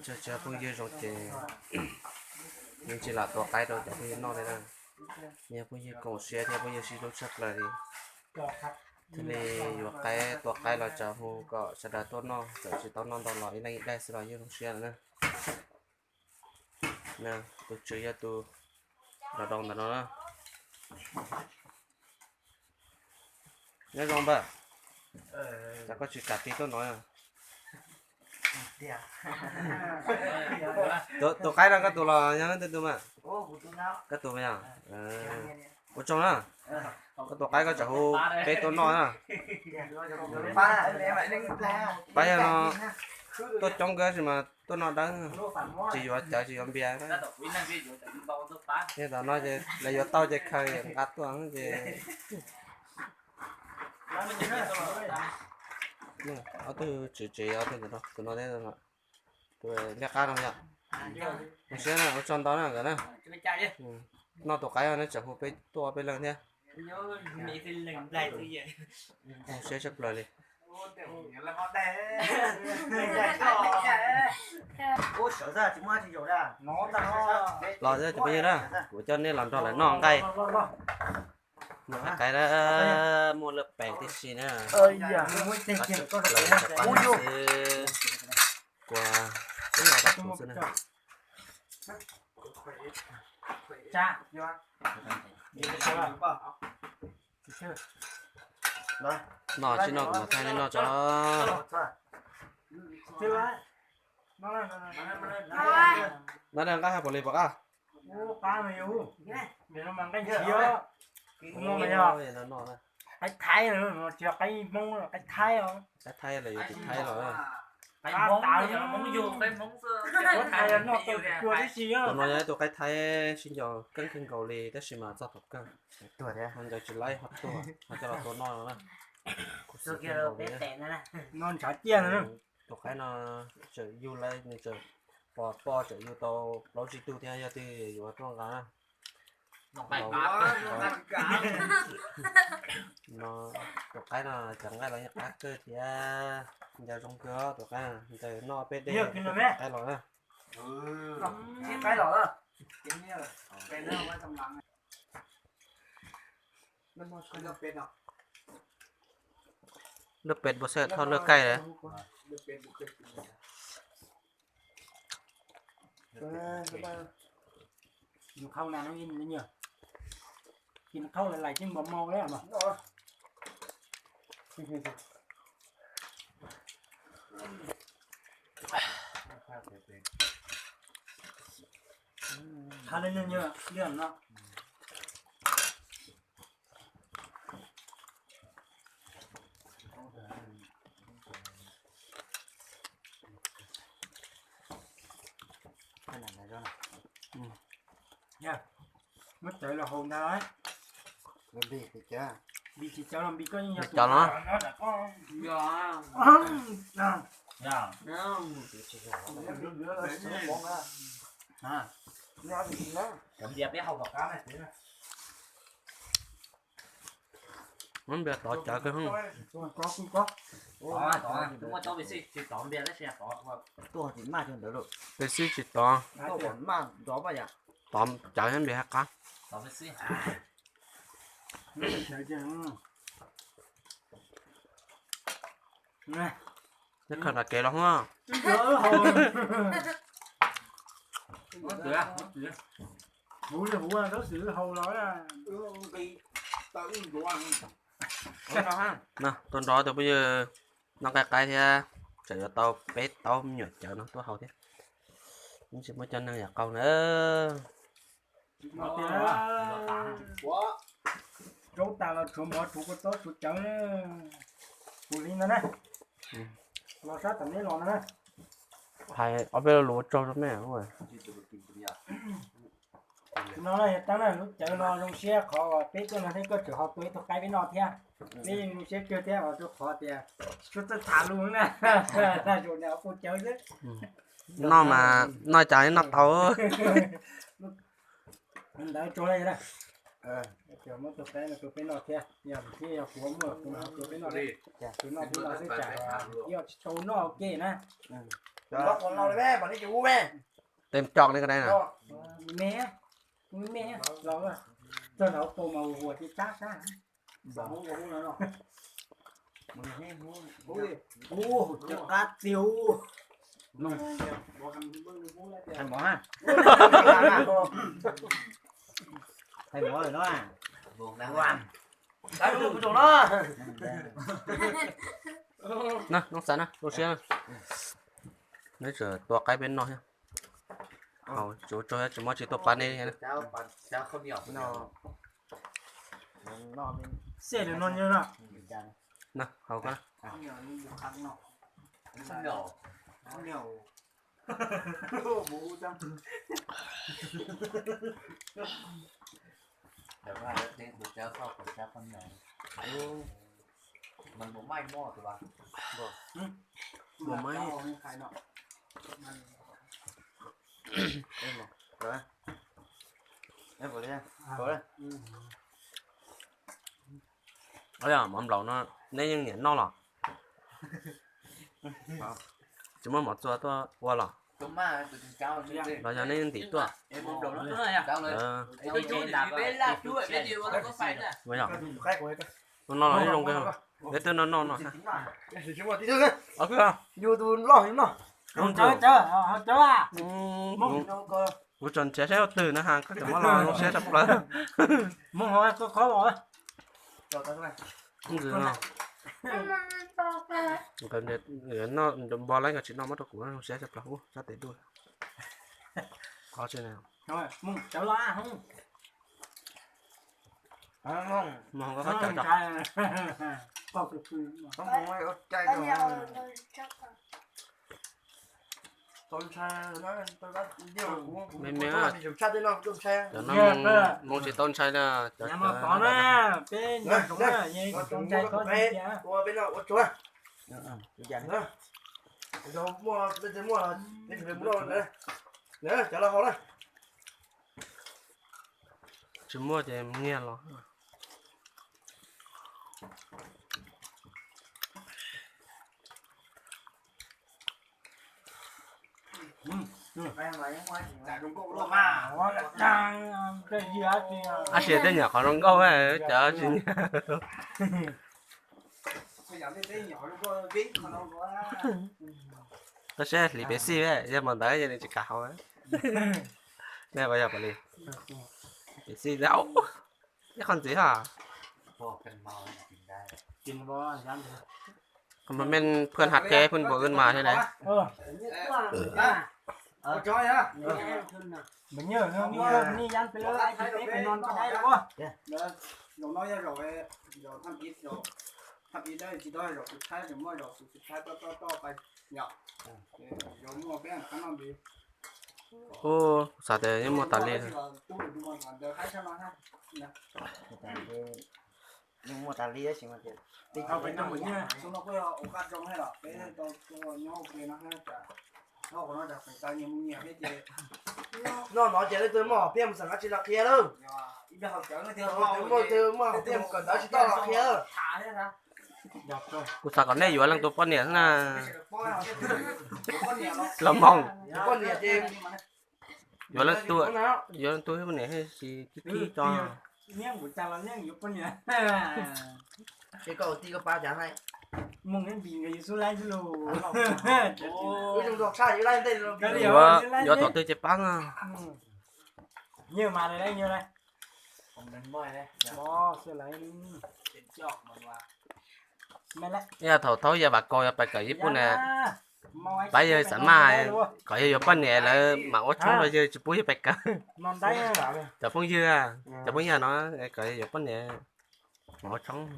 Tsoom phooj ywg zoo ces yeej tsis lam tua qaib rau cov phooj ywg noj li na. Yog phooj ywg koom siab thiab phooj ywg sib hlub tshaj plaws li, thiaj li yuav qaib, tua qaib los tso hu kom sawv daws tuaj noj, txawm tsis tau noj ntau los ib leeg ib daim xwb los yeej zoo siab lawm na. Tus tswv yog tus nrov nroo ntawm no na. Nyob zoo npawg, cas koj tsis kam pib tuaj no? Tus qaib no koj tus los yog leej twg tus mas? Koj tus mas yog. Ua tsaug na, koj tus qaib koj tseem hu peb tuaj noj na. Pab yog no tuaj coob kawg tab sis mas tuaj noj dawb, tsis yuav cawv tsis yuav npias. Tej tom no ces lawv yuav tau ces khaws nqa tuaj ces. Ob tug tswv tsev, ob tug ntawm no, tus no thiab tus liab qab no yom. Zoo siab na, ua tsaug ntau na nkawd na. Noj tus qaib no tseem hu peb tuaj peb leeg thiab. Zoo siab tshaj plaws li. Los thiab cov phooj ywg na, kuv coj nej los nrog lawv noj nqaij. Noj qaib na, muaj lawj pes tib si na. Tshaj plaws cov qaib xwb. Kua, kua tau tau xwb na. Noj tsis noj kuv mam thaij nej noj tso. Noj nqaij haj pom li pom qab. Qaib Thaib, qaib Hmoob, qaib Thaib os. Qaib Thaib los yus tus Thaib los. Tus no yog ib tug qaib Thaib sib nco keeb kawg nkaus li tab sis mas txog thaum kawg ho ncaws tsis laib ho tuag ho coj los tua noj no na. Tus qaib no tseem yug lawm, nws tseem pos pos tseem yug tau plaub tsib tug thiab, yog twg yuav tuaj nqa na. No tus qaib no cov nqaij los yeej qab kawg thiab, ncaws zoo kawg tus qaib, ncaws noj peb dej qaib los na. Lub pes npua xwb thauj lub kaij lawm. Muab cawv los haus ntag. Npis tsis cawv los npis koj yeej yog cov no. Muab npias tov cawv kawg. Peb xib tsis tov. Tov cawv thiab npias haj qab. Neb khaws nram kev los. Tuaj nrog tus phooj ywg noj nqaij qaib thiab, tseem yuav tau peb taub me nyuam cawv no tuaj haus thiab. Tsis muaj cov neeg yam qau na. Rau tas los tshuav mov tshuav kua txob tshuav cawv. Kuv li no na. Los sab tom neb los no na. Hais ob peb lo lus ua tsaug rau nej. No yog tab na lub cawv no zoo siab qhov peb tuaj no thiab koj tseem ho tua ib tug qaib peb noj thiab. Peb zoo siab kawg thiab rau qhov tias tsis txawj tham lus na. Tag zaum niam ua pug cawv xwb. Noj mas noj cas noj tau. Ntawd tsuag li na. Muab tus qaib no tua peb noj thiab, yog thiab yog kuv muaj kuv mam tua peb noj li. Tus noj peb noj xwb tsam ib tsis tshua noj ua ke na. Tej coj li ko dai na. Me, me, los txog nraud tus mas ua ua tib tab sab. Ua cov qab tiag. Hais mov, hais mov lawm no. Na, noj xav na, zoo siab na. Neb tseem tua qaib peb noj thiab. Tsuav tso tsis muab tsis tuaj pab neb thiab. Na, hau koj. Mov nplaum no neb yeej niam noj los? Tsis muab mov txua tuaj ua los? Los yog neb yeej ntim tuaj? Ua no los ib zoo kawg, peb twb noj noj no. Yus tus loj yus noj. Kuv tseem nrhiav saib ua twg na ha, koj tseem muab los zoo siab tshaj plaws. Npog laib nkawd tsis noj muab rau kuv zoo siab tshaj plaws, sab tes duj. Qhov tseem Me me, cov no Hmoob tsis tau ntshai na, cov tsis muaj ces nyiag los. Ab tsi tej nyuam qhov zoo nkauj, cov tsis nyiag. Koj saib hliv pev xij, yog mas ntawd yog nws tsis kav hauv. Nej yog pam li pev xij ib qho ntxiv ha. Mas men phwj hav kev phwj npaum wb mas thiab ne. Ub, xav tias yeej muaj tas li. Yeej muaj tas li tab sis mas tias noj no ces leej twg muaj hom phiaj mus xeem dab tsi los qhia lawm. Muaj twg muaj hom phiaj mus kawm ntawv tsis tau los qhia. Kuv xav kom nej yuav leej twg poj niam xwb na. Los moo. Yuav leej twg, yuav leej twg poj niam thiaj tsis kib kib tso. Yuav, yuav tom twg ces pab na. Ib yam thaum thaub yawg Vam Kaus yog pais kawm ib pub na, pab yawg xam maj, kom yawg yuav poj niam lawv mam ua tshoob rau yawg tsis pub yawg pais kawm. Cov phooj ywg, cov phooj ywg no kom yawg yuav poj niam mam ua tshoob.